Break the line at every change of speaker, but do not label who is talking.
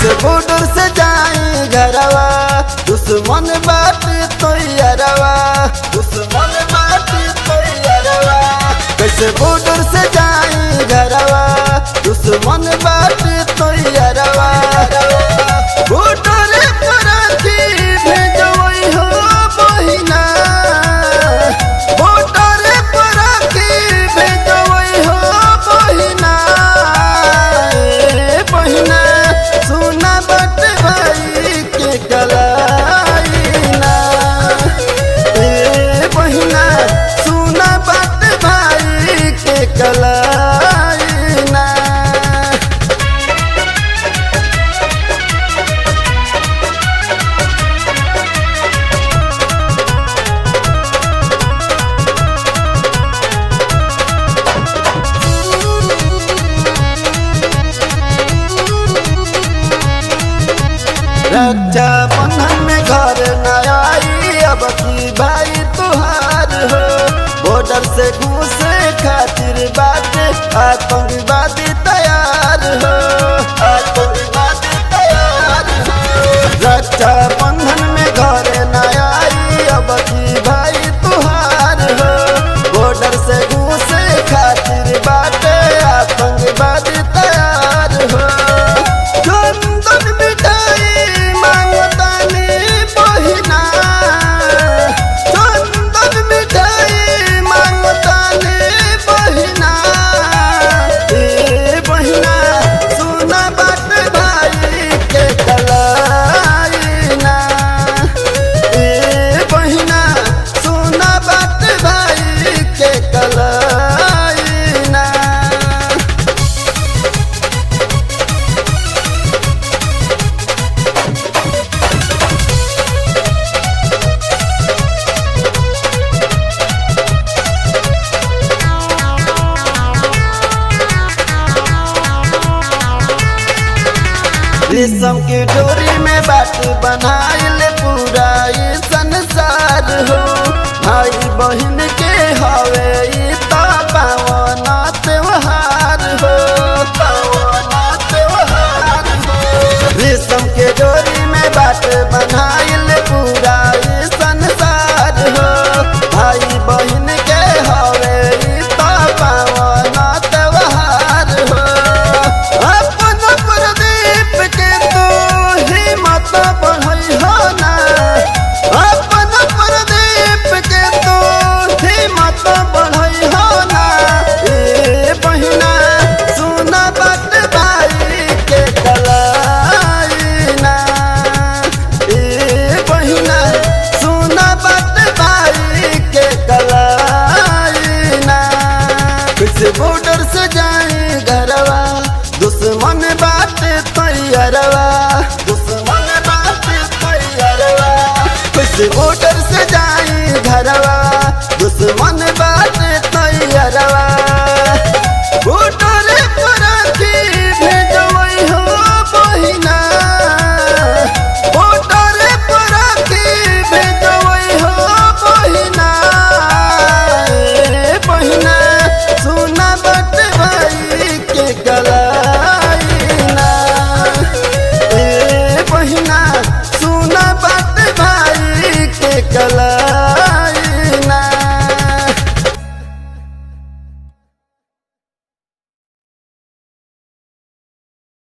कैसे बॉर्डर से जाई घरवा, दुश्मन बात तैयारवा, दुश्मन बात तैयारवा। कैसे बॉर्डर से जाई घरवा, दुश्मन बात तैयारवा। बॉर्डर पर राखी भेजवई हो बहिना, बॉर्डर पर राखी भेजवई हो बहिना। ए बहिना सुना बट भाई के कलाइना, ए बहिना सुना बट भाई के कलाइना। रक्षा बंधन में घर न आई अब की भाई तुहार हो, बॉर्डर से घुसे खातिर बात आतंकवादी तैयार हो, आतंकवादी तैयार हो। रक्षा बंधन में घर न आई अब की भाई तुहार हो, बॉर्डर से घुसे खातिर बात आतंकवादी तैयार हो। चंदन मिठाई मांगतानी बहिना, चंदन मिठाई मांगतानी बहिना। ए बहिना सुना बात भाई के कलाइना, ए बहिना सुना बात भाई के कलाइना। रेशम के डोरी में बाट बनाइल पूरा ई संसार हो, भाई बहन के हवे ई त पावन त्योहार हो, पावन त्योहार हो। रेशम के डोरी में बाट बनाइल पूरा ई संसार हो, भाई बहन के हवे ई त पावन त्योहार हो। अपन प्रदीप के तू हिम्मत बढ़ई हो ना, अपन प्रदीप के तू हिम्मत बढ़ई हो ना। ए बहिना सुना बात भाई के कलाइना, ए बहिना सुना बात भाई के कलाइना। कैसे बॉर्डर से जाए घरवा, दुश्मन बात तैयारवा, दुश्मन बात तैयारवा। कैसे बॉर्डर से जाए घरवा, दुश्मन बात तैयारवा। बॉर्डर पर राखी भेजवई हो बहिना, बॉर्डर पर राखी भेजवई हो बहिना। ए बहिना सुना बट भाई के कलाइना, ए बहिना सुना बट भाई के कला।